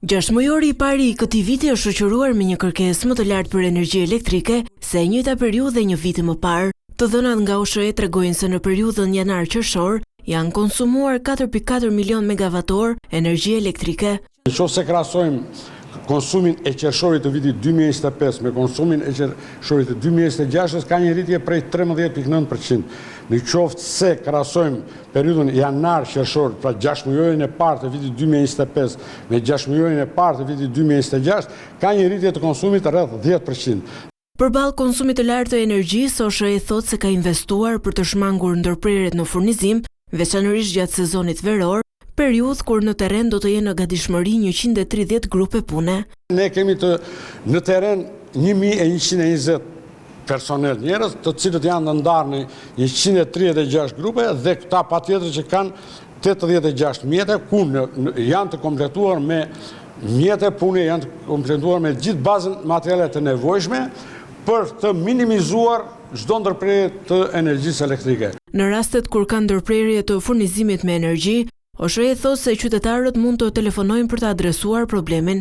Gjashtëmujori i parë i këtij viti është shoqëruar me një kërkesë më të lartë për energji elektrike se e njëjta periudhë e një viti më parë. Të dhënat nga OSHE tregojnë se në periudhën janar-qershor janë konsumuar 4.4 milion megawatorë energji elektrike. Në qoftë se krahasojmë konsumin e qershorit të vitit 2025 me konsumin e qershorit të 2026, ka një rritje prej 13.9%. Në qoftë se krahasojmë periudhën janar-qershor, pra gjashtëmujorin e parë të vitit 2025 me gjashtëmujorin e parë të vitit 2026, ka një rritje të konsumit rreth 10%. Përballë konsumit të lartë të energjisë, OSHE thotë se ka investuar për të shmangur ndërprerjet në furnizim, veçanërisht gjatë sezonit veror, periudhë kur në terren do të jenë në gatishmëri 130 grupe pune. Ne kemi të në terren 1120 personel njerëz, të cilët janë të ndarë në 136 grupe dhe këta patjetër që kanë 86 mjete, ku janë të kompletuar me mjete pune, janë të kompletuar me gjithë bazën materiale të nevojshme për të minimizuar çdo ndërprerje të energjisë elektrike. Në rastet kur ka ndërprerje të furnizimit me energji, OSHE thotë se qytetarët mund të telefonojnë për të adresuar problemin.